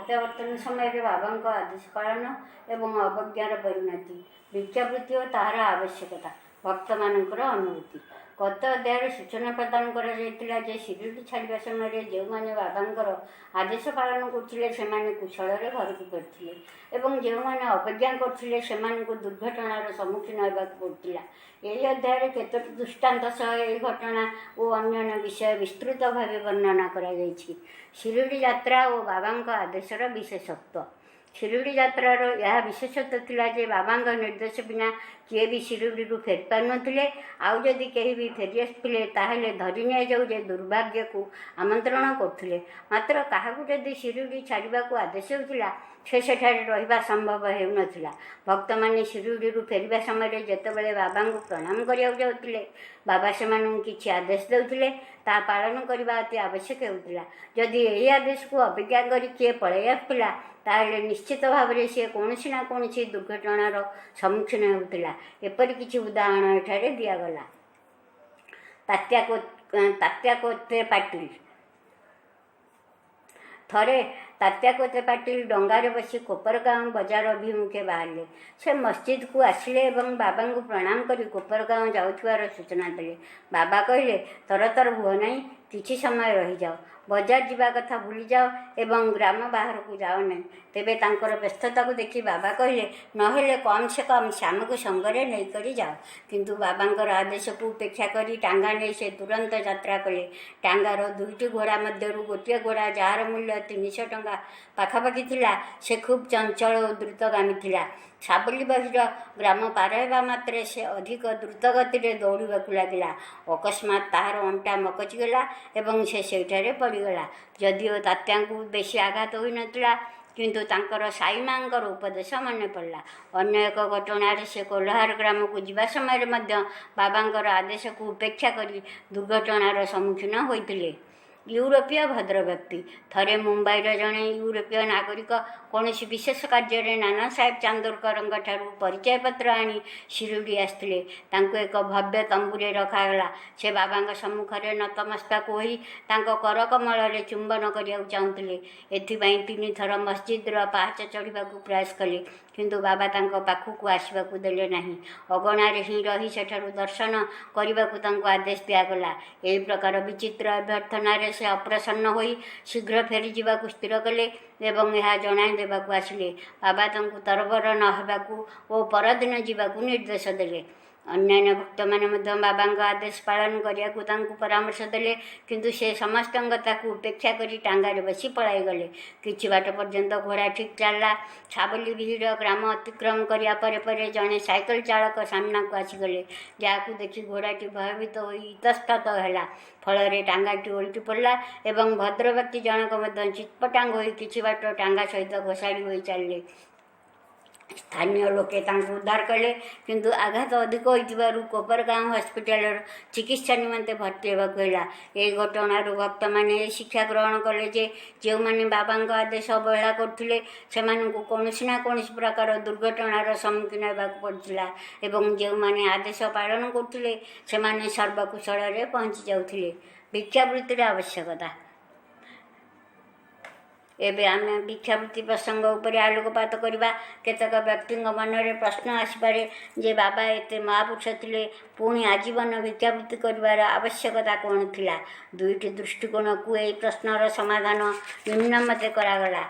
ପ୍ରତ୍ୟାବର୍ତ୍ତନ ସମୟରେ ବାବାଙ୍କ ଆଦେଶ ପାଳନ ଏବଂ ଅବଜ୍ଞାର ପରିଣତି, ଭିକ୍ଷାବୃତ୍ତି ଓ ତାହାର ଆବଶ୍ୟକତା, ଭକ୍ତମାନଙ୍କର ଅନୁଭୂତି। ଗତ ଅଧ୍ୟାୟରେ ସୂଚନା ପ୍ରଦାନ କରାଯାଇଥିଲା ଯେ ଶିରିଡ଼ି ଛାଡ଼ିବା ସମୟରେ ଯେଉଁମାନେ ବାବାଙ୍କର ଆଦେଶ ପାଳନ କରୁଥିଲେ, ସେମାନେ କୁଶଳରେ ଘରକୁ ଫେରୁଥିଲେ ଏବଂ ଯେଉଁମାନେ ଅବଜ୍ଞା କରୁଥିଲେ, ସେମାନଙ୍କୁ ଦୁର୍ଘଟଣାର ସମ୍ମୁଖୀନ ହେବାକୁ ପଡ଼ୁଥିଲା। ଏହି ଅଧ୍ୟାୟରେ କେତୋଟି ଦୃଷ୍ଟାନ୍ତ ସହ ଏହି ଘଟଣା ଓ ଅନ୍ୟାନ୍ୟ ବିଷୟ ବିସ୍ତୃତ ଭାବେ ବର୍ଣ୍ଣନା କରାଯାଇଛି। ଶିରିଡ଼ି ଯାତ୍ରା ଓ ବାବାଙ୍କ ଆଦେଶର ବିଶେଷତ୍ୱ। ଶିରିଡ଼ି ଯାତ୍ରାର ଏହା ବିଶେଷତ୍ୱ ଥିଲା ଯେ ବାବାଙ୍କ ନିର୍ଦ୍ଦେଶ ବିନା କିଏ ବି ଶିରିଡ଼ିରୁ ଫେରି ପାରୁନଥିଲେ। ଆଉ ଯଦି କେହି ବି ଫେରି ଆସୁଥିଲେ, ତାହେଲେ ଧରି ନିଆଯାଉ ଯେ ଦୁର୍ଭାଗ୍ୟକୁ ଆମନ୍ତ୍ରଣ କରୁଥିଲେ। ମାତ୍ର କାହାକୁ ଯଦି ଶିରିଡ଼ି ଛାଡ଼ିବାକୁ ଆଦେଶ ହେଉଥିଲା, ସେ ସେଠାରେ ରହିବା ସମ୍ଭବ ହେଉନଥିଲା। ଭକ୍ତମାନେ ଶିରିଡ଼ିରୁ ଫେରିବା ସମୟରେ ଯେତେବେଳେ ବାବାଙ୍କୁ ପ୍ରଣାମ କରିବାକୁ ଯାଉଥିଲେ, ବାବା ସେମାନଙ୍କୁ କିଛି ଆଦେଶ ଦେଉଥିଲେ। ତାହା ପାଳନ କରିବା ଅତି ଆବଶ୍ୟକ ହେଉଥିଲା। ଯଦି ଏହି ଆଦେଶକୁ ଅବଜ୍ଞା କରି କିଏ ପଳାଇ ଆସୁଥିଲା, ତାହେଲେ ନିଶ୍ଚିତ ଭାବରେ ସିଏ କୌଣସି ନା କୌଣସି ଦୁର୍ଘଟଣାର ସମ୍ମୁଖୀନ ହେଉଥିଲା। ଏପରି କିଛି ଉଦାହରଣ ଏଠାରେ ଦିଆଗଲା। ତାତ୍ୟା କୋତେ ପାଟିଲ। ଥରେ ତାତ୍ୟା କୋତେ ପାଟିଲ ଡଙ୍ଗାରେ ବସି କୋପରଗାଁଓ ବଜାର ଅଭିମୁଖେ ବାହାରିଲେ। ସେ ମସଜିଦକୁ ଆସିଲେ ଏବଂ ବାବାଙ୍କୁ ପ୍ରଣାମ କରି କୋପରଗାଁଓ ଯାଉଥିବାର ସୂଚନା ଦେଲେ। ବାବା କହିଲେ, "ତରତର ହୁଅ ନାହିଁ, କିଛି ସମୟ ରହିଯାଅ। ବଜାର ଯିବା କଥା ଭୁଲିଯାଅ ଏବଂ ଗ୍ରାମ ବାହାରକୁ ଯାଅ ନାହିଁ।" ତେବେ ତାଙ୍କର ବ୍ୟସ୍ତତାକୁ ଦେଖି ବାବା କହିଲେ, "ନହେଲେ କମ୍ ସେ କମ୍ ଶ୍ୟାମକୁ ସଙ୍ଗରେ ନେଇକରି ଯାଅ।" କିନ୍ତୁ ବାବାଙ୍କର ଆଦେଶକୁ ଉପେକ୍ଷା କରି ଟାଙ୍ଗା ନେଇ ସେ ତୁରନ୍ତ ଯାତ୍ରା କଲେ। ଟାଙ୍ଗାର ଦୁଇଟି ଘୋଡ଼ା ମଧ୍ୟରୁ ଗୋଟିଏ ଘୋଡ଼ା, ଯାହାର ମୂଲ୍ୟ 300 ଟଙ୍କା ପାଖାପାଖି ଥିଲା, ସେ ଖୁବ୍ ଚଞ୍ଚଳ ଓ ଦ୍ରୁତଗାମୀ ଥିଲା। ସାବଲି ବହିର ଗ୍ରାମ ପାର ହେବା ମାତ୍ରେ ସେ ଅଧିକ ଦ୍ରୁତ ଗତିରେ ଦୌଡ଼ିବାକୁ ଲାଗିଲା। ଅକସ୍ମାତ୍ ତାହାର ଅଣ୍ଟା ମକଚିଗଲା ଏବଂ ସେ ସେଇଠାରେ ପଡ଼ିଗଲା। ଯଦିଓ ତାତ୍ୟାଙ୍କୁ ବେଶୀ ଆଘାତ ହୋଇନଥିଲା, କିନ୍ତୁ ତାଙ୍କର ସାଇମାଙ୍କର ଉପଦେଶ ମନେ ପଡ଼ିଲା। ଅନ୍ୟ ଏକ ଘଟଣାରେ ସେ କୋହ୍ଲାର ଗ୍ରାମକୁ ଯିବା ସମୟରେ ମଧ୍ୟ ବାବାଙ୍କର ଆଦେଶକୁ ଉପେକ୍ଷା କରି ଦୁର୍ଘଟଣାର ସମ୍ମୁଖୀନ ହୋଇଥିଲେ। ୟୁରୋପୀୟ ଭଦ୍ରବ୍ୟକ୍ତି। ଥରେ ମୁମ୍ବାଇର ଜଣେ ୟୁରୋପୀୟ ନାଗରିକ କୌଣସି ବିଶେଷ କାର୍ଯ୍ୟରେ ନାନା ସାହେବ ଚାନ୍ଦୋରକରଙ୍କ ଠାରୁ ପରିଚୟପତ୍ର ଆଣି ଶିରିଡ଼ି ଆସିଥିଲେ। ତାଙ୍କୁ ଏକ ଭବ୍ୟ ତମ୍ବୁରେ ରଖାଗଲା। ସେ ବାବାଙ୍କ ସମ୍ମୁଖରେ ନତମସ୍ତକ ହୋଇ ତାଙ୍କ କରକମଳରେ ଚୁମ୍ବନ କରିବାକୁ ଚାହୁଁଥିଲେ। ଏଥିପାଇଁ ତିନିଥର ମସଜିଦର ପାହାଚ ଚଢ଼ିବାକୁ ପ୍ରୟାସ କଲେ। କିନ୍ତୁ ବାବା ତାଙ୍କ ପାଖକୁ ଆସିବାକୁ ଦେଲେ ନାହିଁ। ଅଗଣାରେ ହିଁ ରହି ସେଠାରୁ ଦର୍ଶନ କରିବାକୁ ତାଙ୍କୁ ଆଦେଶ ଦିଆଗଲା। ଏହି ପ୍ରକାର ବିଚିତ୍ର ଅଭ୍ୟର୍ଥନାରେ ସେ ଅପ୍ରସନ୍ନ ହୋଇ ଶୀଘ୍ର ଫେରିଯିବାକୁ ସ୍ଥିର କଲେ ଏବଂ ଏହା ଜଣାଇ ଦେବାକୁ ଆସିଲେ। ବାବା ତାଙ୍କୁ ତରବର ନ ହେବାକୁ ଓ ପରଦିନ ଯିବାକୁ ନିର୍ଦ୍ଦେଶ ଦେଲେ। ଅନ୍ୟାନ୍ୟ ଭକ୍ତମାନେ ମଧ୍ୟ ବାବାଙ୍କ ଆଦେଶ ପାଳନ କରିବାକୁ ତାଙ୍କୁ ପରାମର୍ଶ ଦେଲେ। କିନ୍ତୁ ସେ ସମସ୍ତଙ୍କ କଥାକୁ ଉପେକ୍ଷା କରି ଟାଙ୍ଗାରେ ବସି ପଳାଇଗଲେ। କିଛି ବାଟ ପର୍ଯ୍ୟନ୍ତ ଘୋଡ଼ା ଠିକ୍ ଚାଲିଲା। ସାବଲି ବିହିର ଗ୍ରାମ ଅତିକ୍ରମ କରିବା ପରେ ପରେ ଜଣେ ସାଇକେଲ ଚାଳକ ସାମ୍ନାକୁ ଆସିଗଲେ, ଯାହାକୁ ଦେଖି ଘୋଡ଼ାଟି ଭୟଭୀତ ହୋଇ ଇତସ୍ତତଃ ହେଲା। ଫଳରେ ଟାଙ୍ଗାଟି ଓଲଟି ପଡ଼ିଲା ଏବଂ ଭଦ୍ରବ୍ୟକ୍ତି ଜଣକ ମଧ୍ୟ ଚିତ୍ପଟାଙ୍ଗ ହୋଇ କିଛି ବାଟ ଟାଙ୍ଗା ସହିତ ଘୋଷାଡ଼ି ହୋଇ ଚାଲିଲେ। ସ୍ଥାନୀୟ ଲୋକେ ତାଙ୍କୁ ଉଦ୍ଧାର କଲେ, କିନ୍ତୁ ଆଘାତ ଅଧିକ ହୋଇଥିବାରୁ କୋପରଗାଁଓ ହସ୍ପିଟାଲର ଚିକିତ୍ସା ନିମନ୍ତେ ଭର୍ତ୍ତି ହେବାକୁ ହେଲା। ଏହି ଘଟଣାରୁ ଭକ୍ତମାନେ ଏହି ଶିକ୍ଷା ଗ୍ରହଣ କଲେ ଯେ ଯେଉଁମାନେ ବାବାଙ୍କ ଆଦେଶ ଅବହେଳା କରୁଥିଲେ, ସେମାନଙ୍କୁ କୌଣସି ନା କୌଣସି ପ୍ରକାର ଦୁର୍ଘଟଣାର ସମ୍ମୁଖୀନ ହେବାକୁ ପଡ଼ୁଥିଲା ଏବଂ ଯେଉଁମାନେ ଆଦେଶ ପାଳନ କରୁଥିଲେ, ସେମାନେ ସର୍ବକୁଶଳରେ ପହଞ୍ଚି ଯାଉଥିଲେ। ଭିକ୍ଷାବୃତ୍ତିର ଆବଶ୍ୟକତା। ଏବେ ଆମେ ଭିକ୍ଷାବୃତ୍ତି ପ୍ରସଙ୍ଗ ଉପରେ ଆଲୋକପାତ କରିବା। କେତେକ ବ୍ୟକ୍ତିଙ୍କ ମନରେ ପ୍ରଶ୍ନ ଆସିପାରେ ଯେ ବାବା ଏତେ ମହାପୁରୁଷ ଥିଲେ, ପୁଣି ଆଜୀବନ ଭିକ୍ଷାବୃତ୍ତି କରିବାର ଆବଶ୍ୟକତା କ'ଣ ଥିଲା? ଦୁଇଟି ଦୃଷ୍ଟିକୋଣକୁ ଏହି ପ୍ରଶ୍ନର ସମାଧାନ ନିମ୍ନମତେ କରାଗଲା।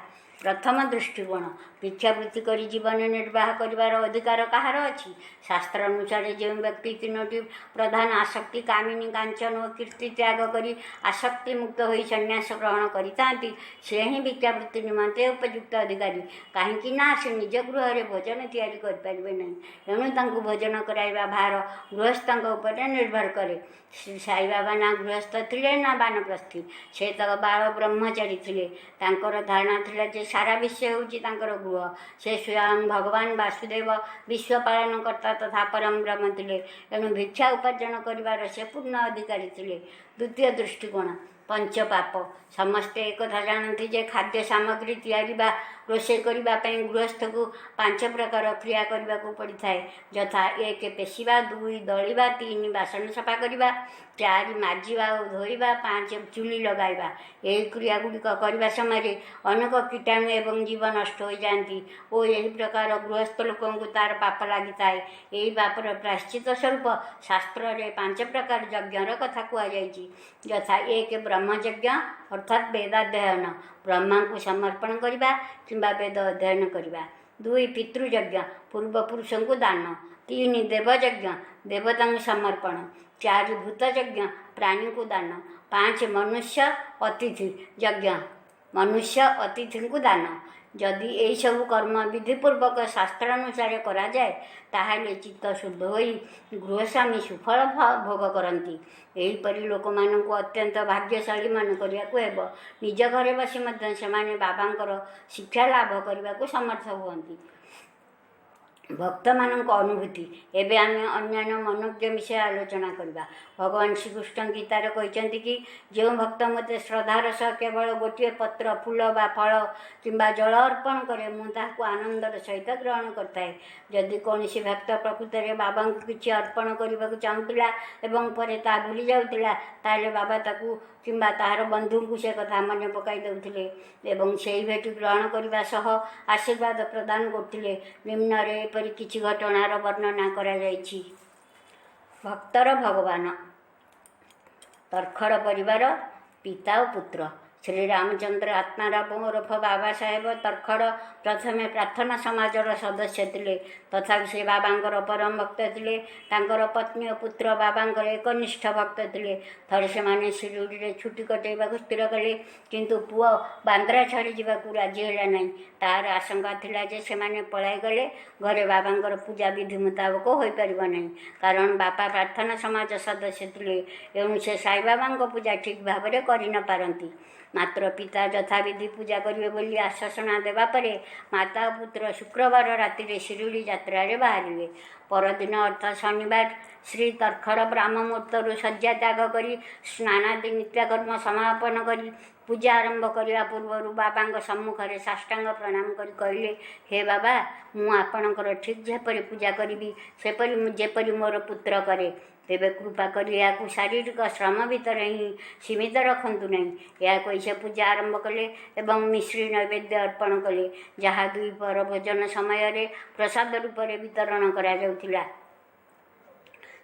ପ୍ରଥମ ଦୃଷ୍ଟିକୋଣ: ଭିକ୍ଷାବୃତ୍ତି କରି ଜୀବନ ନିର୍ବାହ କରିବାର ଅଧିକାର କାହାର ଅଛି? ଶାସ୍ତ୍ର ଅନୁସାରେ ଯେଉଁ ବ୍ୟକ୍ତି ତିନୋଟି ପ୍ରଧାନ ଆସକ୍ତି କାମିନୀ, କାଞ୍ଚନ ଓ କୀର୍ତ୍ତି ତ୍ୟାଗ କରି ଆସକ୍ତି ମୁକ୍ତ ହୋଇ ସନ୍ନ୍ୟାସ ଗ୍ରହଣ କରିଥାନ୍ତି, ସେ ହିଁ ଭିକ୍ଷାବୃତ୍ତି ନିମନ୍ତେ ଉପଯୁକ୍ତ ଅଧିକାରୀ। କାହିଁକି ନା ସେ ନିଜ ଗୃହରେ ଭୋଜନ ତିଆରି କରିପାରିବେ ନାହିଁ। ଏଣୁ ତାଙ୍କୁ ଭୋଜନ କରାଇବା ଭାର ଗୃହସ୍ଥଙ୍କ ଉପରେ ନିର୍ଭର କରେ। ଶ୍ରୀ ସାଇବାବା ନା ଗୃହସ୍ଥ ଥିଲେ ନା ବାନପ୍ରସ୍ଥୀ। ସେ ତ ବାଳ ବ୍ରହ୍ମଚାରୀ ଥିଲେ। ତାଙ୍କର ଧାରଣା ଥିଲା ଯେ ସାରା ବିଶ୍ୱ ହେଉଛି ତାଙ୍କର ଗୃହ। ସେ ସ୍ୱୟଂ ଭଗବାନ ବାସୁଦେବ, ବିଶ୍ୱ ପାଳନକର୍ତ୍ତା ତଥା ପରମ ବ୍ରହ୍ମ ଥିଲେ। ଏଣୁ ଭିକ୍ଷା ଉପାର୍ଜନ କରିବାର ସେ ପୂର୍ଣ୍ଣ ଅଧିକାରୀ ଥିଲେ। ଦ୍ୱିତୀୟ ଦୃଷ୍ଟିକୋଣ: ପଞ୍ଚପାପ। ସମସ୍ତେ ଏକଥା ଜାଣନ୍ତି ଯେ ଖାଦ୍ୟ ସାମଗ୍ରୀ ତିଆରି ବା ରୋଷେଇ କରିବା ପାଇଁ ଗୃହସ୍ଥକୁ ପାଞ୍ଚ ପ୍ରକାର କ୍ରିୟା କରିବାକୁ ପଡ଼ିଥାଏ, ଯଥା: ଏକ, ପେଷିବା; ଦୁଇ, ଦଳିବା; ତିନି, ବାସନ ସଫା କରିବା; ଚାରି, ମାଜିବା ଓ ଧୋଇବା; ପାଞ୍ଚ, ଚୁଲି ଲଗାଇବା। ଏହି କ୍ରିୟାଗୁଡ଼ିକ କରିବା ସମୟରେ ଅନେକ କୀଟାଣୁ ଏବଂ ଜୀବ ନଷ୍ଟ ହୋଇଯାଆନ୍ତି ଓ ଏହି ପ୍ରକାର ଗୃହସ୍ଥ ଲୋକଙ୍କୁ ତାର ପାପ ଲାଗିଥାଏ। ଏହି ପାପର ପ୍ରାୟଶ୍ଚିତ୍ତ ସ୍ୱରୂପ ଶାସ୍ତ୍ରରେ ପାଞ୍ଚ ପ୍ରକାର ଯଜ୍ଞର କଥା କୁହାଯାଇଛି, ଯଥା: ଏକ, ବ୍ରହ୍ମଯଜ୍ଞ, ଅର୍ଥାତ୍ ବେଦାଧ୍ୟୟନ, ବ୍ରହ୍ମାଙ୍କୁ ସମର୍ପଣ କରିବା କିମ୍ବା ବେଦ ଅଧ୍ୟୟନ କରିବା। ଦୁଇ, ପିତୃଯଜ୍ଞ, ପୂର୍ବପୁରୁଷଙ୍କୁ ଦାନ। ତିନି, ଦେବଯଜ୍ଞ, ଦେବତାଙ୍କୁ ସମର୍ପଣ। ଚାରି, ଭୂତଯଜ୍ଞ, ପ୍ରାଣୀଙ୍କୁ ଦାନ। ପାଞ୍ଚ, ମନୁଷ୍ୟ ଅତିଥି ଯଜ୍ଞ, ମନୁଷ୍ୟ ଅତିଥିଙ୍କୁ ଦାନ। ଯଦି ଏହିସବୁ କର୍ମ ବିଧିପୂର୍ବକ ଶାସ୍ତ୍ରାନୁସାରେ କରାଯାଏ, ତାହେଲେ ଚିତ୍ତ ଶୁଦ୍ଧ ହୋଇ ଗୃହସ୍ୱାମୀ ସୁଫଳ ଭୋଗ କରନ୍ତି। ଏହିପରି ଲୋକମାନଙ୍କୁ ଅତ୍ୟନ୍ତ ଭାଗ୍ୟଶାଳୀ ମନେ କରିବାକୁ ହେବ। ନିଜ ଘରେ ବସି ମଧ୍ୟ ସେମାନେ ବାବାଙ୍କର ଶିକ୍ଷା ଲାଭ କରିବାକୁ ସମର୍ଥ ହୁଅନ୍ତି। ଭକ୍ତମାନଙ୍କ ଅନୁଭୂତି। ଏବେ ଆମେ ଅନ୍ୟାନ୍ୟ ମନୋଜ୍ଞ ବିଷୟ ଆଲୋଚନା କରିବା। ଭଗବାନ ଶ୍ରୀକୃଷ୍ଣ ଗୀତାରେ କହିଛନ୍ତି କି ଯେଉଁ ଭକ୍ତ ମୋତେ ଶ୍ରଦ୍ଧାର ସହ କେବଳ ଗୋଟିଏ ପତ୍ର, ଫୁଲ ବା ଫଳ କିମ୍ବା ଜଳ ଅର୍ପଣ କରେ, ମୁଁ ତାହାକୁ ଆନନ୍ଦର ସହିତ ଗ୍ରହଣ କରିଥାଏ। ଯଦି କୌଣସି ଭକ୍ତ ପ୍ରକୃତରେ ବାବାଙ୍କୁ କିଛି ଅର୍ପଣ କରିବାକୁ ଚାହୁଁଥିଲା ଏବଂ ପରେ ତାହା ଭୁଲି ଯାଉଥିଲା, ତାହେଲେ ବାବା ତାକୁ କିମ୍ବା ତାହାର ବନ୍ଧୁଙ୍କୁ ସେ କଥା ମନେ ପକାଇ ଦେଉଥିଲେ ଏବଂ ସେହି ଭେଟି ଗ୍ରହଣ କରିବା ସହ ଆଶୀର୍ବାଦ ପ୍ରଦାନ କରୁଥିଲେ। ନିମ୍ନରେ ଏପରି କିଛି ଘଟଣାର ବର୍ଣ୍ଣନା କରାଯାଇଛି। ଭକ୍ତର ଭଗବାନ। ତରଖଡ଼ ପରିବାର, ପିତା ଓ ପୁତ୍ର। ଶ୍ରୀରାମଚନ୍ଦ୍ର ଆତ୍ମାରାମ ଓରଫ ବାବା ସାହେବ ତରଖଡ଼ ପ୍ରଥମେ ପ୍ରାର୍ଥନା ସମାଜର ସଦସ୍ୟ ଥିଲେ। ତଥାପି ସେ ବାବାଙ୍କର ପରମ ଭକ୍ତ ଥିଲେ। ତାଙ୍କର ପତ୍ନୀ ଓ ପୁତ୍ର ବାବାଙ୍କର ଏକନିଷ୍ଠ ଭକ୍ତ ଥିଲେ। ଥରେ ସେମାନେ ଶିରିଡ଼ିରେ ଛୁଟି କଟେଇବାକୁ ସ୍ଥିର କଲେ, କିନ୍ତୁ ପୁଅ ବାନ୍ଦ୍ରା ଛାଡ଼ି ଯିବାକୁ ରାଜି ହେଲା ନାହିଁ। ତାହାର ଆଶଙ୍କା ଥିଲା ଯେ ସେମାନେ ପଳାଇଗଲେ ଘରେ ବାବାଙ୍କର ପୂଜା ବିଧି ମୁତାବକ ହୋଇପାରିବ ନାହିଁ। କାରଣ ବାପା ପ୍ରାର୍ଥନା ସମାଜ ସଦସ୍ୟ ଥିଲେ, ଏଣୁ ସେ ସାଇବାବାଙ୍କ ପୂଜା ଠିକ୍ ଭାବରେ କରି ନ ପାରନ୍ତି। ମାତ୍ର ପିତା ଯଥାବିଧି ପୂଜା କରିବେ ବୋଲି ଆଶ୍ୱାସନା ଦେବା ପରେ ମାତା ଓ ପୁତ୍ର ଶୁକ୍ରବାର ରାତିରେ ଶିରିଡ଼ି ଯାତ୍ରାରେ ବାହାରିଲେ। ପରଦିନ ଅର୍ଥାତ୍ ଶନିବାର ଶ୍ରୀ ତରଖଡ଼ ବ୍ରାହ୍ମ ମୁହୂର୍ତ୍ତରୁ ଶଯ୍ୟା ତ୍ୟାଗ କରି ସ୍ନାନାଦି ନିତ୍ୟକର୍ମ ସମାପନ କରି ପୂଜା ଆରମ୍ଭ କରିବା ପୂର୍ବରୁ ବାବାଙ୍କ ସମ୍ମୁଖରେ ସାଷ୍ଟାଙ୍ଗ ପ୍ରଣାମ କରି କହିଲେ, "ହେ ବାବା, ମୁଁ ଆପଣଙ୍କର ଠିକ୍ ଯେପରି ପୂଜା କରିବି, ସେପରି ଯେପରି ମୋର ପୁତ୍ର କରେ। ତେବେ କୃପା କରି ଏହାକୁ ଶାରୀରିକ ଶ୍ରମ ଭିତରେ ହିଁ ସୀମିତ ରଖନ୍ତୁ ନାହିଁ।" ଏହା କହି ସେ ପୂଜା ଆରମ୍ଭ କଲେ ଏବଂ ମିଶ୍ରି ନୈବେଦ୍ୟ ଅର୍ପଣ କଲେ, ଯାହା ଦ୍ୱିପ୍ରହର ଭୋଜନ ସମୟରେ ପ୍ରସାଦ ରୂପରେ ବିତରଣ କରାଯାଉଥିଲା।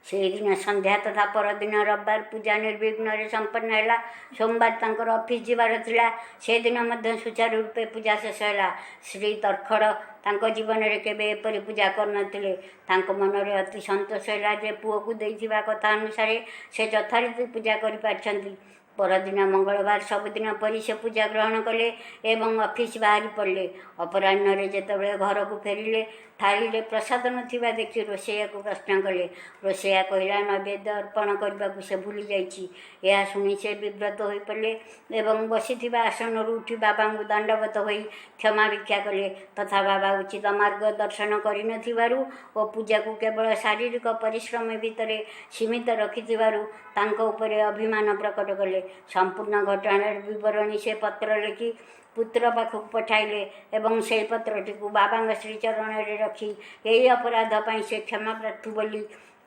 ସେହିଦିନ ସନ୍ଧ୍ୟା ତଥା ପରଦିନ ରବିବାର ପୂଜା ନିର୍ବିଘ୍ନରେ ସମ୍ପନ୍ନ ହେଲା। ସୋମବାର ତାଙ୍କର ଅଫିସ ଯିବାର ଥିଲା। ସେଦିନ ମଧ୍ୟ ସୁଚାରୁ ରୂପେ ପୂଜା ଶେଷ ହେଲା। ଶ୍ରୀ ତରଖଡ଼ ତାଙ୍କ ଜୀବନରେ କେବେ ଏପରି ପୂଜା କରିନଥିଲେ। ତାଙ୍କ ମନରେ ଅତି ସନ୍ତୋଷ ହେଲା ଯେ ପୁଅକୁ ଦେଇଥିବା କଥା ଅନୁସାରେ ସେ ଯଥାରୀତି ପୂଜା କରିପାରିଛନ୍ତି। ପରଦିନ ମଙ୍ଗଳବାର ସବୁଦିନ ପରି ସେ ପୂଜା ଗ୍ରହଣ କଲେ ଏବଂ ଅଫିସ ବାହାରି ପଡ଼ିଲେ। ଅପରାହ୍ନରେ ଯେତେବେଳେ ଘରକୁ ଫେରିଲେ, ଥାଳିରେ ପ୍ରସାଦ ନଥିବା ଦେଖି ରୋଷେଇଆକୁ ପ୍ରଶ୍ନ କଲେ। ରୋଷେଇଆ କହିଲା, ନୈବେଦ୍ୟ ଅର୍ପଣ କରିବାକୁ ସେ ଭୁଲି ଯାଇଛି। ଏହା ଶୁଣି ସେ ବିବ୍ରତ ହୋଇପଡ଼ିଲେ ଏବଂ ବସିଥିବା ଆସନରୁ ଉଠି ବାବାଙ୍କୁ ଦଣ୍ଡବତ ହୋଇ କ୍ଷମା ଭିକ୍ଷା କଲେ ତଥା ବାବା ଉଚିତ ମାର୍ଗ ଦର୍ଶନ କରିନଥିବାରୁ ଓ ପୂଜାକୁ କେବଳ ଶାରୀରିକ ପରିଶ୍ରମ ଭିତରେ ସୀମିତ ରଖିଥିବାରୁ ତାଙ୍କ ଉପରେ ଅଭିମାନ ପ୍ରକଟ କଲେ। ସମ୍ପୂର୍ଣ୍ଣ ଘଟଣାର ବିବରଣୀ ସେ ପତ୍ର ଲେଖି ପୁତ୍ର ପାଖକୁ ପଠାଇଲେ ଏବଂ ସେହି ପତ୍ରଟିକୁ ବାବାଙ୍କ ଶ୍ରୀଚରଣରେ ରଖି ଏହି ଅପରାଧ ପାଇଁ ସେ କ୍ଷମା ପ୍ରାର୍ଥୀ ବୋଲି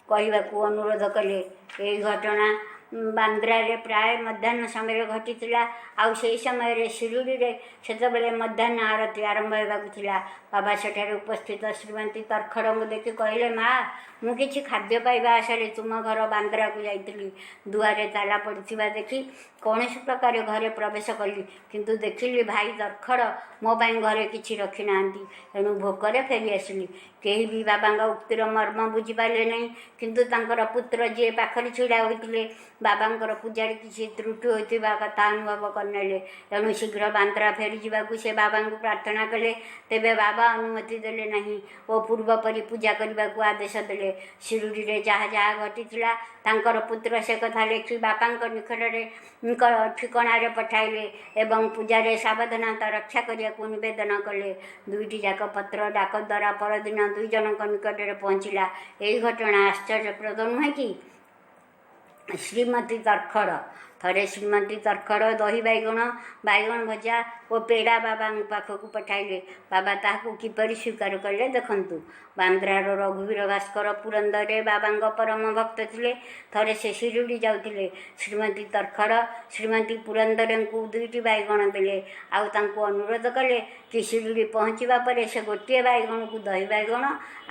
କହିବାକୁ ଅନୁରୋଧ କଲେ। ଏହି ଘଟଣା ବାନ୍ଦ୍ରାରେ ପ୍ରାୟ ମଧ୍ୟାହ୍ନ ସମୟରେ ଘଟିଥିଲା ଆଉ ସେହି ସମୟରେ ଶିରିଡ଼ିରେ ସେତେବେଳେ ମଧ୍ୟାହ୍ନ ଆରତୀ ଆରମ୍ଭ ହେବାକୁ ଥିଲା। ବାବା ସେଠାରେ ଉପସ୍ଥିତ ଶ୍ରୀମତୀ ତରଖଡ଼ଙ୍କୁ ଦେଖି କହିଲେ, "ମା, ମୁଁ କିଛି ଖାଦ୍ୟ ପାଇବା ଆଶାରେ ତୁମ ଘର ବାନ୍ଦ୍ରାକୁ ଯାଇଥିଲି। ଦୁଆରେ ତାଲା ପଡ଼ିଥିବା ଦେଖି କୌଣସି ପ୍ରକାରେ ଘରେ ପ୍ରବେଶ କଲି, କିନ୍ତୁ ଦେଖିଲି ଭାଇ ତରଖଡ଼ ମୋ ପାଇଁ ଘରେ କିଛି ରଖିନାହାନ୍ତି। ଏଣୁ ଭୋକରେ ଫେରିଆସିଲି।" କେହି ବି ବାବାଙ୍କ ଉକ୍ତିର ମର୍ମ ବୁଝିପାରିଲେ ନାହିଁ, କିନ୍ତୁ ତାଙ୍କର ପୁତ୍ର, ଯିଏ ପାଖରେ ଛିଡ଼ା ହୋଇଥିଲେ, ବାବାଙ୍କର ପୂଜାରେ କିଛି ତ୍ରୁଟି ହୋଇଥିବା କଥା ଅନୁଭବ କରିନେଲେ। ଏଣୁ ଶୀଘ୍ର ବାନ୍ଦ୍ରା ଫେରିଯିବାକୁ ସେ ବାବାଙ୍କୁ ପ୍ରାର୍ଥନା କଲେ। ତେବେ ବାବା ଅନୁମତି ଦେଲେ ନାହିଁ ଓ ପୂର୍ବ ପରି ପୂଜା କରିବାକୁ ଆଦେଶ ଦେଲେ। ଶିରିଡ଼ିରେ ଯାହା ଯାହା ଘଟିଥିଲା, ତାଙ୍କର ପୁତ୍ର ସେ କଥା ଲେଖି ବାପାଙ୍କ ନିକଟରେ ଠିକଣାରେ ପଠାଇଲେ ଏବଂ ପୂଜାରେ ସାବଧାନତା ରକ୍ଷା କରିବାକୁ ନିବେଦନ କଲେ। ଦୁଇଟି ଯାକ ପତ୍ର ଡାକ ଦ୍ୱାରା ପରଦିନ ଦୁଇ ଜଣଙ୍କ ନିକଟରେ ପହଞ୍ଚିଲା। ଏହି ଘଟଣା ଆଶ୍ଚର୍ଯ୍ୟପ୍ରଦ ନୁହେଁ କି? ଶ୍ରୀମତୀ ତରଖଡ଼ ଥରେ ଶ୍ରୀମତୀ ତରଖଡ଼ ଦହି ବାଇଗଣ, ବାଇଗଣ ଭଜା ଓ ପେଡ଼ା ବାବାଙ୍କ ପାଖକୁ ପଠାଇଲେ। ବାବା ତାହାକୁ କିପରି ସ୍ୱୀକାର କଲେ ଦେଖନ୍ତୁ। ବାନ୍ଦ୍ରାର ରଘୁବୀର ଭାସ୍କର ପୁରନ୍ଦରେ ବାବାଙ୍କ ପରମ ଭକ୍ତ ଥିଲେ। ଥରେ ସେ ଶିରିଡ଼ି ଯାଉଥିଲେ। ଶ୍ରୀମତୀ ତରଖଡ଼ ଶ୍ରୀମତୀ ପୁରନ୍ଦରେଙ୍କୁ ଦୁଇଟି ବାଇଗଣ ଦେଲେ, ଆଉ ତାଙ୍କୁ ଅନୁରୋଧ କଲେ କି ଶିରିଡ଼ି ପହଞ୍ଚିବା ପରେ ସେ ଗୋଟିଏ ବାଇଗଣକୁ ଦହି ବାଇଗଣ,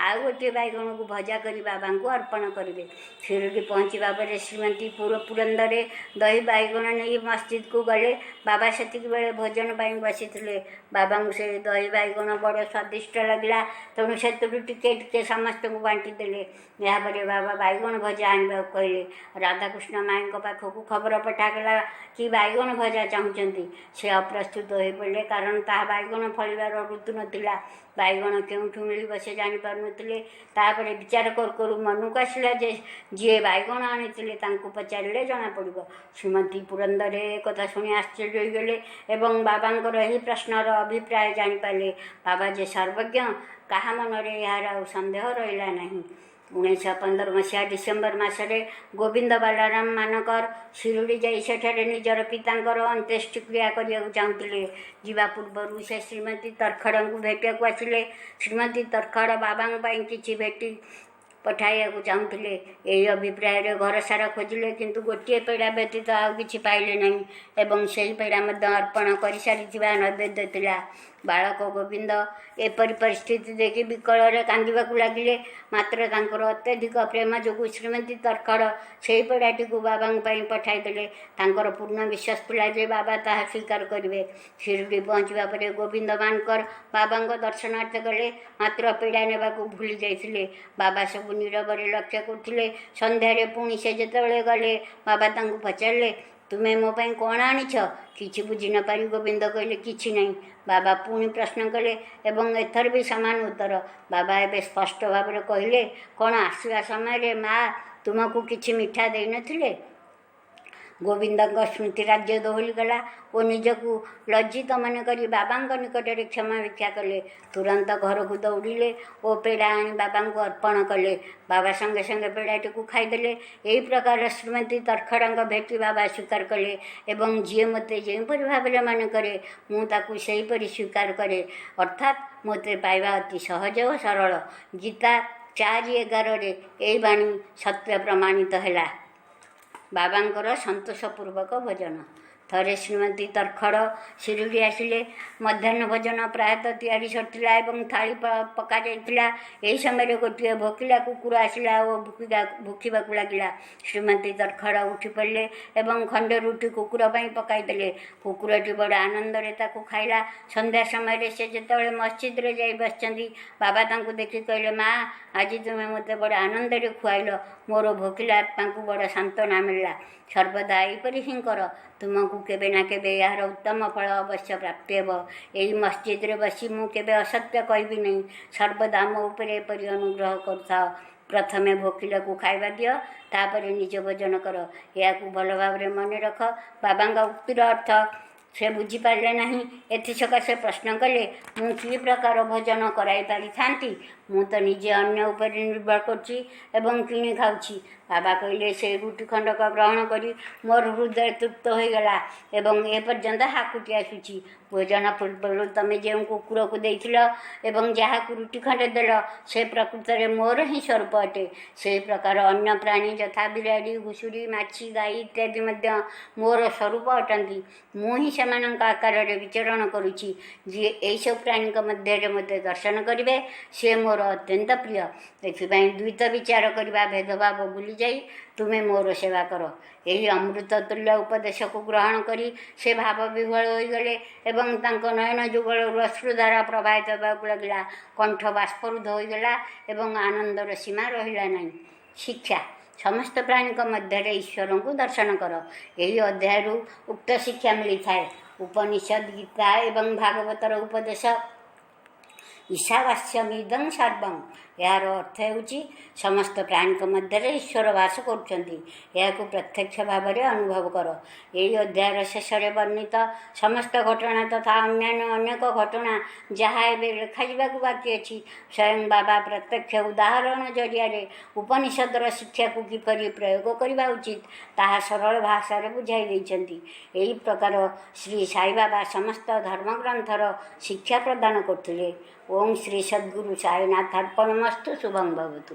ଆଉ ଗୋଟିଏ ବାଇଗଣକୁ ଭଜା କରି ବାବାଙ୍କୁ ଅର୍ପଣ କରିବେ। ଶିରିଡ଼ି ପହଞ୍ଚିବା ପରେ ଶ୍ରୀମତୀ ପୁରନ୍ଦରେ ଦହି ବାଇଗଣ ନେଇ ମସଜିଦକୁ ଗଲେ। ବାବା ସେତିକି ବେଳେ ଭୋଜନ ପାଇଁ ବସିଥିଲେ। ବାବାଙ୍କୁ ସେ ଦହି ବାଇଗଣ ବଡ଼ ସ୍ୱାଦିଷ୍ଟ ଲାଗିଲା, ତେଣୁ ସେଥିରୁ ଟିକେ ଟିକେ ସମସ୍ତଙ୍କୁ ବାଣ୍ଟି ଦେଲେ। ଏହାପରେ ବାବା ବାଇଗଣ ଭଜା ଆଣିବାକୁ କହିଲେ। ରାଧାକୃଷ୍ଣ ମାଇଙ୍କ ପାଖକୁ ଖବର ପଠାଗଲା କି ବାଇଗଣ ଭଜା ଚାହୁଁଛନ୍ତି। ସେ ଅପ୍ରସ୍ତୁତ ହୋଇପଡ଼ିଲେ, କାରଣ ତାହା ବାଇଗଣ ଫଳିବାର ଋତୁ ନଥିଲା। ବାଇଗଣ କେଉଁଠୁ ମିଳିବ ସେ ଜାଣିପାରୁନଥିଲେ। ତାପରେ ବିଚାର କରୁ କରୁ ମନକୁ ଆସିଲା ଯେ ଯିଏ ବାଇଗଣ ଆଣିଥିଲେ ତାଙ୍କୁ ପଚାରିଲେ ଜଣାପଡ଼ିବ। ଶ୍ରୀମତୀ ପୁରନ୍ଦରେ କଥା ଶୁଣି ଆଶ୍ଚର୍ଯ୍ୟ ହୋଇଗଲେ ଏବଂ ବାବାଙ୍କର ଏହି ପ୍ରଶ୍ନର ଅଭିପ୍ରାୟ ଜାଣିପାରିଲେ। ବାବା ଯେ ସର୍ବଜ୍ଞ, କାହା ମନରେ ଏହାର ଆଉ ସନ୍ଦେହ ରହିଲା ନାହିଁ। 1915 ମସିହା ଡିସେମ୍ବର ମାସରେ ଗୋବିନ୍ଦ ବାଲାରାମ ମାନକର ଶିରିଡ଼ି ଯାଇ ସେଠାରେ ନିଜର ପିତାଙ୍କର ଅନ୍ତ୍ୟେଷ୍ଟିକ୍ରିୟା କରିବାକୁ ଚାହୁଁଥିଲେ। ଯିବା ପୂର୍ବରୁ ସେ ଶ୍ରୀମତୀ ତରଖଡ଼ଙ୍କୁ ଭେଟିବାକୁ ଆସିଲେ। ଶ୍ରୀମତୀ ତରଖଡ଼ ବାବାଙ୍କ ପାଇଁ କିଛି ଭେଟି ପଠାଇବାକୁ ଚାହୁଁଥିଲେ। ଏହି ଅଭିପ୍ରାୟରେ ଘର ସାରା ଖୋଜିଲେ, କିନ୍ତୁ ଗୋଟିଏ ପେଡ଼ା ବ୍ୟତୀତ ଆଉ କିଛି ପାଇଲେ ନାହିଁ ଏବଂ ସେହି ପେଡ଼ା ମଧ୍ୟ ଅର୍ପଣ କରିସାରିଥିବା ନୈବେଦ୍ୟ ଥିଲା। ବାଳକ ଗୋବିନ୍ଦ ଏପରି ପରିସ୍ଥିତି ଦେଖି ବିକଳରେ କାନ୍ଦିବାକୁ ଲାଗିଲେ। ମାତ୍ର ତାଙ୍କର ଅତ୍ୟଧିକ ପ୍ରେମ ଯୋଗୁଁ ଶ୍ରୀମତୀ ତରଖଡ଼ ସେହି ପେଡ଼ାଟିକୁ ବାବାଙ୍କ ପାଇଁ ପଠାଇଦେଲେ। ତାଙ୍କର ପୂର୍ଣ୍ଣ ବିଶ୍ୱାସ ଥିଲା ଯେ ବାବା ତାହା ସ୍ୱୀକାର କରିବେ। ଶିରିଡ଼ି ପହଞ୍ଚିବା ପରେ ଗୋବିନ୍ଦ ମାନକର ବାବାଙ୍କ ଦର୍ଶନାର୍ଥେ ଗଲେ, ମାତ୍ର ପେଡ଼ା ନେବାକୁ ଭୁଲି ଯାଇଥିଲେ। ବାବା ସବୁ ନୀରବରେ ଲକ୍ଷ୍ୟ କରୁଥିଲେ। ସନ୍ଧ୍ୟାରେ ପୁଣି ସେ ଯେତେବେଳେ ଗଲେ, ବାବା ତାଙ୍କୁ ପଚାରିଲେ, ତୁମେ ମୋ ପାଇଁ କ'ଣ ଆଣିଛ? କିଛି ବୁଝି ନପାରି ଗୋବିନ୍ଦ କହିଲେ, କିଛି ନାହିଁ। ବାବା ପୁଣି ପ୍ରଶ୍ନ କଲେ ଏବଂ ଏଥର ବି ସମାନ ଉତ୍ତର। ବାବା ଏବେ ସ୍ପଷ୍ଟ ଭାବରେ କହିଲେ, କ'ଣ ଆସିବା ସମୟରେ ମା ତୁମକୁ କିଛି ମିଠା ଦେଇନଥିଲେ? ଗୋବିନ୍ଦଙ୍କ ସ୍ମୃତି ରାଜ୍ୟ ଦୋହଲିଗଲା ଓ ନିଜକୁ ଲଜ୍ଜିତ ମନେକରି ବାବାଙ୍କ ନିକଟରେ କ୍ଷମା ଭିକ୍ଷା କଲେ। ତୁରନ୍ତ ଘରକୁ ଦୌଡ଼ିଲେ ଓ ପେଡ଼ା ଆଣି ବାବାଙ୍କୁ ଅର୍ପଣ କଲେ। ବାବା ସଙ୍ଗେ ସଙ୍ଗେ ପେଡ଼ାଟିକୁ ଖାଇଦେଲେ। ଏହି ପ୍ରକାର ଶ୍ରୀମତୀ ତରଖଡ଼ଙ୍କ ଭେଟି ବାବା ସ୍ୱୀକାର କଲେ ଏବଂ ଯିଏ ମୋତେ ଯେଉଁପରି ଭାବରେ ମନେ କରେ, ମୁଁ ତାକୁ ସେହିପରି ସ୍ୱୀକାର କରେ, ଅର୍ଥାତ୍ ମୋତେ ପାଇବା ଅତି ସହଜ ଓ ସରଳ। ଗୀତା 4:11ରେ ଏହି ବାଣୀ ସତ୍ୟ ପ୍ରମାଣିତ ହେଲା। ବାବାଙ୍କର ସନ୍ତୋଷପୂର୍ବକ ଭୋଜନ। ଥରେ ଶ୍ରୀମତୀ ତରଖଡ଼ ଶିରିଡ଼ି ଆସିଲେ। ମଧ୍ୟାହ୍ନ ଭୋଜନ ପ୍ରାୟତଃ ତିଆରି ସରିଥିଲା ଏବଂ ଥାଳି ପକାଯାଇଥିଲା। ଏହି ସମୟରେ ଗୋଟିଏ ଭୋକିଲା କୁକୁର ଆସିଲା ଓ ଭୁକିବାକୁ ଲାଗିଲା। ଶ୍ରୀମତୀ ତରଖଡ଼ ଉଠି ପଡ଼ିଲେ ଏବଂ ଖଣ୍ଡେ ରୁଟି କୁକୁର ପାଇଁ ପକାଇଦେଲେ। କୁକୁରଟି ବଡ଼ ଆନନ୍ଦରେ ତାକୁ ଖାଇଲା। ସନ୍ଧ୍ୟା ସମୟରେ ସେ ଯେତେବେଳେ ମସଜିଦରେ ଯାଇ ବସିଛନ୍ତି, ବାବା ତାଙ୍କୁ ଦେଖି କହିଲେ, ମା, ଆଜି ତୁମେ ମୋତେ ବଡ଼ ଆନନ୍ଦରେ ଖୁଆଇଲ। ମୋର ଭୋକିଲା ଆତ୍ମାକୁ ବଡ଼ ସାନ୍ତ୍ୱନା ମିଳିଲା। ସର୍ବଦା ଏହିପରି ହିଁ କର, ତୁମକୁ କେବେ ନା କେବେ ଏହାର ଉତ୍ତମ ଫଳ ଅବଶ୍ୟ ପ୍ରାପ୍ତି ହେବ। ଏହି ମସଜିଦରେ ବସି ମୁଁ କେବେ ଅସତ୍ୟ କହିବି ନାହିଁ। ସର୍ବଦା ମୋ ଉପରେ ଏପରି ଅନୁଗ୍ରହ କରୁଥାଅ। ପ୍ରଥମେ ଭୋକିଲାକୁ ଖାଇବା ଦିଅ, ତାପରେ ନିଜ ଭୋଜନ କର। ଏହାକୁ ଭଲ ଭାବରେ ମନେ ରଖ। ବାବାଙ୍କ ଉକ୍ତିର ଅର୍ଥ ସେ ବୁଝିପାରିଲେ ନାହିଁ। ଏଥିସକାଶେ ପ୍ରଶ୍ନ କଲେ, ମୁଁ କି ପ୍ରକାର ଭୋଜନ କରାଇ ପାରିଥାନ୍ତି? ମୁଁ ତ ନିଜେ ଅନ୍ୟ ଉପରେ ନିର୍ଭର କରୁଛି ଏବଂ କିଣି ଖାଉଛି। ବାବା କହିଲେ, ସେ ରୁଟି ଖଣ୍ଡକ ଗ୍ରହଣ କରି ମୋର ହୃଦୟ ତୃପ୍ତ ହୋଇଗଲା ଏବଂ ଏପର୍ଯ୍ୟନ୍ତ ହାକୁଟି ଆସୁଛି। ଭୋଜନ ପୂର୍ବରୁ ତମେ ଯେଉଁ କୁକୁରକୁ ଦେଇଥିଲ ଏବଂ ଯାହାକୁ ରୁଟି ଖଣ୍ଡେ ଦେଲ, ସେ ପ୍ରକୃତରେ ମୋର ହିଁ ସ୍ୱରୂପ ଅଟେ। ସେହି ପ୍ରକାର ଅନ୍ୟ ପ୍ରାଣୀ ଯଥା ବିରାଡ଼ି, ଘୁଷୁରୀ, ମାଛି, ଗାଈ ଇତ୍ୟାଦି ମଧ୍ୟ ମୋର ସ୍ୱରୂପ ଅଟନ୍ତି। ମୁଁ ହିଁ ସେମାନଙ୍କ ଆକାରରେ ବିଚରଣ କରୁଛି। ଯିଏ ଏହିସବୁ ପ୍ରାଣୀଙ୍କ ମଧ୍ୟରେ ମୋତେ ଦର୍ଶନ କରିବେ, ସେ ମୋର ଅତ୍ୟନ୍ତ ପ୍ରିୟ। ଏଥିପାଇଁ ଦ୍ୱୈତ ବିଚାର କରିବା ଭେଦଭାବ ଭୁଲିଯାଇ ତୁମେ ମୋର ସେବା କର। ଏହି ଅମୃତ ତୁଲ୍ୟ ଉପଦେଶକୁ ଗ୍ରହଣ କରି ସେ ଭାବ ବିହ୍ୱଳ ହୋଇଗଲେ ଏବଂ ତାଙ୍କ ନୟନ ଯୁଗଳରୁ ଅଶ୍ରୁଧାରା ପ୍ରବାହିତ ହେବାକୁ ଲାଗିଲା। କଣ୍ଠ ବାଷ୍ପରୁଦ୍ଧ ହୋଇଗଲା ଏବଂ ଆନନ୍ଦର ସୀମା ରହିଲା ନାହିଁ। ଶିକ୍ଷା: ସମସ୍ତ ପ୍ରାଣୀଙ୍କ ମଧ୍ୟରେ ଈଶ୍ୱରଙ୍କୁ ଦର୍ଶନ କର। ଏହି ଅଧ୍ୟାୟରୁ ଉକ୍ତ ଶିକ୍ଷା ମିଳିଥାଏ। ଉପନିଷଦ, ଗୀତା ଏବଂ ଭାଗବତର ଉପଦେଶ ଈଶାବାସ୍ୟମିଦଂ ସର୍ବଂ ଏହାର ଅର୍ଥ ହେଉଛି ସମସ୍ତ ପ୍ରାଣୀଙ୍କ ମଧ୍ୟରେ ଈଶ୍ୱର ବାସ କରୁଛନ୍ତି, ଏହାକୁ ପ୍ରତ୍ୟକ୍ଷ ଭାବରେ ଅନୁଭବ କର। ଏହି ଅଧ୍ୟାୟର ଶେଷରେ ବର୍ଣ୍ଣିତ ସମସ୍ତ ଘଟଣା ତଥା ଅନ୍ୟାନ୍ୟ ଅନେକ ଘଟଣା ଯାହା ଏବେ ଲେଖାଯିବାକୁ ବାକି ଅଛି, ସ୍ୱୟଂ ବାବା ପ୍ରତ୍ୟକ୍ଷ ଉଦାହରଣ ଜରିଆରେ ଉପନିଷଦର ଶିକ୍ଷାକୁ କିପରି ପ୍ରୟୋଗ କରିବା ଉଚିତ ତାହା ସରଳ ଭାଷାରେ ବୁଝାଇ ଦେଇଛନ୍ତି। ଏହି ପ୍ରକାର ଶ୍ରୀ ସାଇବାବା ସମସ୍ତ ଧର୍ମଗ୍ରନ୍ଥର ଶିକ୍ଷା ପ୍ରଦାନ କରୁଥିଲେ। ଓଁ ଶ୍ରୀ ସଦ୍ଗୁରୁ ସାଇନାଥ ଅର୍ପଣମସ୍ତୁ। ଶୁଭଂ ଭବତୁ।